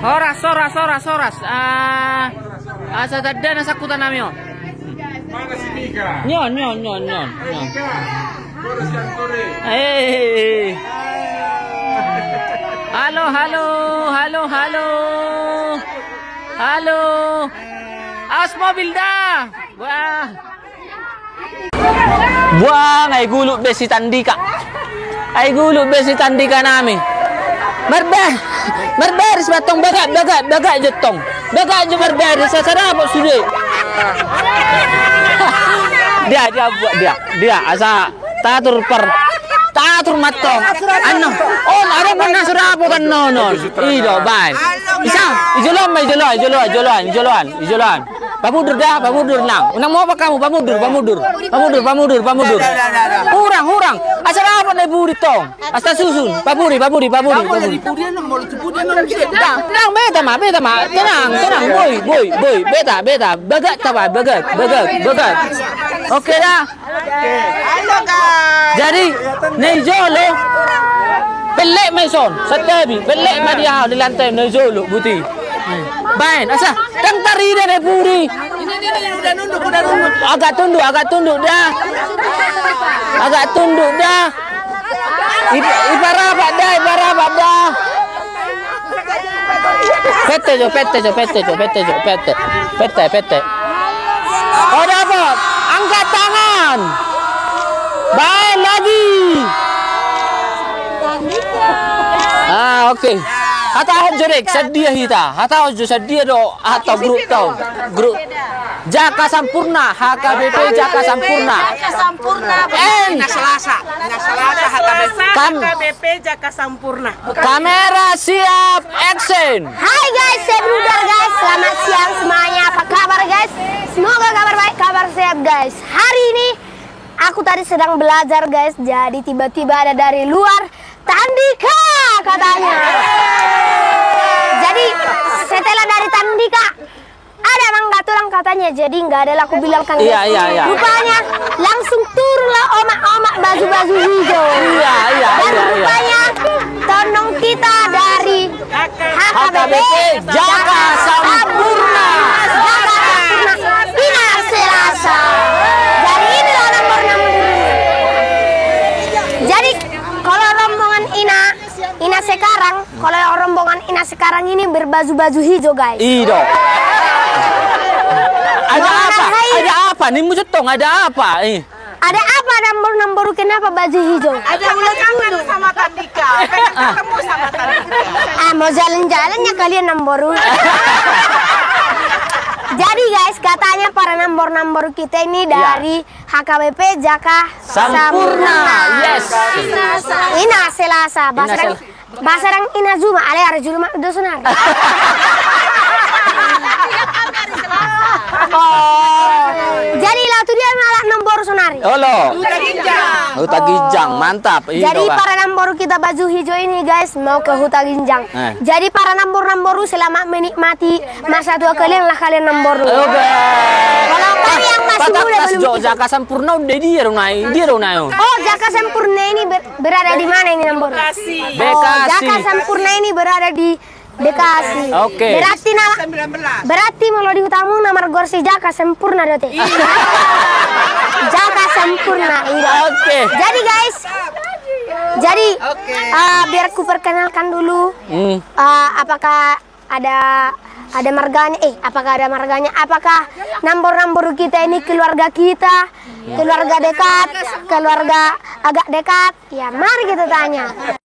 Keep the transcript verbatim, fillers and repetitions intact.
Horas, horas, horas, horas. Ah, asa tanda na sangkutan nami on. Mana si Mika? Nyon, nyon, nyon, nyon, nyon. Mika, mana si Antore? Eh. Halo, halo, halo, halo. Halo. Awas mobil da. Wah. Buang, ai gulut be si Tandika. Ai gulut be si Tandika nami. Marba-, marbaris ma tong, bagak, bagak, bagak jo tong. Bagak jo marbaris, asa dapot sude. Dia, dia, buat dia. Dia, asa tatur par. Tatur ma tong. Annon. On, adong na so dapot annon, non. I do, baen. Isa, i joloan ma, i joloan, i joloan, i joloan, i joloan, i joloan. Pamundur da, pamundur nang. Unang mopang hamu, pamundur, pamundur. Pamundur, pamundur, pamundur. Hurang, hurang. Asa dapot na i pudi tong. Asa tasusun. Papudi, papudi, papudi, papudi. Tenang, tenang, beta ma, beta ma. Tenang, tenang, boi, boi, boi. Beta, beta. Bagak ta, bagak, bagak, bagak. Oke da. Halo, guys. Jadi, na i jolo. Pellek ma i son, santabi. Pellek ma dia di lantai na i jolo, buti. Baen, asa, ndang tarida na i pudi. Agak tunduk, agak tunduk da. Agak tunduk da. I, i parapat da, i parapat da. Pete jo, pete jo, pete jo, pete jo, pete. Pete, pete. Oh, dapot. Angkat tangan. Baen lagi. Ah, oke. Hatahon jo dek, sadia hita. Hatahon jo sadia do, hatahon grup tau. Grup. Jaka Sampurna, H K B P Jaka Sampurna. Jaka Sampurna. Eh. Ina Selasa. Ina Selasa, H K B P. Kam- H K B P Jaka Sampurna. Kamera siap, action. Hai guys, saya Bruder guys. Selamat siang semuanya. Apa kabar guys? Semoga kabar baik, kabar sehat guys. Hari ini aku tadi sedang belajar guys. Jadi tiba-tiba ada dari luar, Tandika katanya. Jadi setelah dari Tandika, ada Mangga Tulang katanya, jadi nggak ada laku bilang kan. Iya, iya, iya. Rupanya langsung turunlah omak-omak baju-baju hijau. Iya, iya, iya, iya. Dan rupanya tondong kita dari H K B P Jaka Sampurna. Jaka Sampurna. Ina Selasa. Jadi inilah nomor enam. Jadi kalau rombongan Ina, Ina sekarang, kalau rombongan Ina sekarang ini berbaju-baju hijau, guys. I do. Ada apa? Ada apa? Ninmu jo tong, ada apa? Eh. Ada apa, Namboru-namboru, kenapa baju hijau? Ada ulang tahun sama Tandika. Pengen ketemu sama Tandika. Ah, mau jalan-jalan ya kalian, Namboru. Jadi, guys, katanya para Namboru-namboru kita ini dari H K B P Jaka Sampurna. Sampurna. Yes. Ina Selasa. Ina Selasa. Bahasa Ina Sel- Bahasa Ina Juma, ale ari Juma do sonari. Oh. Jadi laho tu dia ma Namboru sonari? Olo. Huta Ginjang. Huta Ginjang, mantap. Jadi para Namboru kita baju hijau ini guys mau ke Huta Ginjang. Eh. Jadi para Namboru-Namboru selamat menikmati masa tua kalian lah kalian Namboru. Oke. Kalau kalian masih muda belum. Jaka Sampurna on di dia do nai, dia do nai. Oh, Jaka Sampurna ini ber- Berada di mana ini, Namboru? Bekasi. Oh, Bekasi. Jaka Sampurna ini berada di Bekasi. Oke. Berarti nama, berarti molo di hutamu nama margoar si Jaka Sampurna do te. Iya. Jaka Sampurna, iya. Oke. Jadi guys, jadi, eh, biar ku perkenalkan dulu, eh, apakah ada, ada marganya, eh, apakah ada marganya? Apakah Namboru-Namboru kita ini keluarga kita? Keluarga dekat, keluarga agak dekat? Ya, mari kita tanya.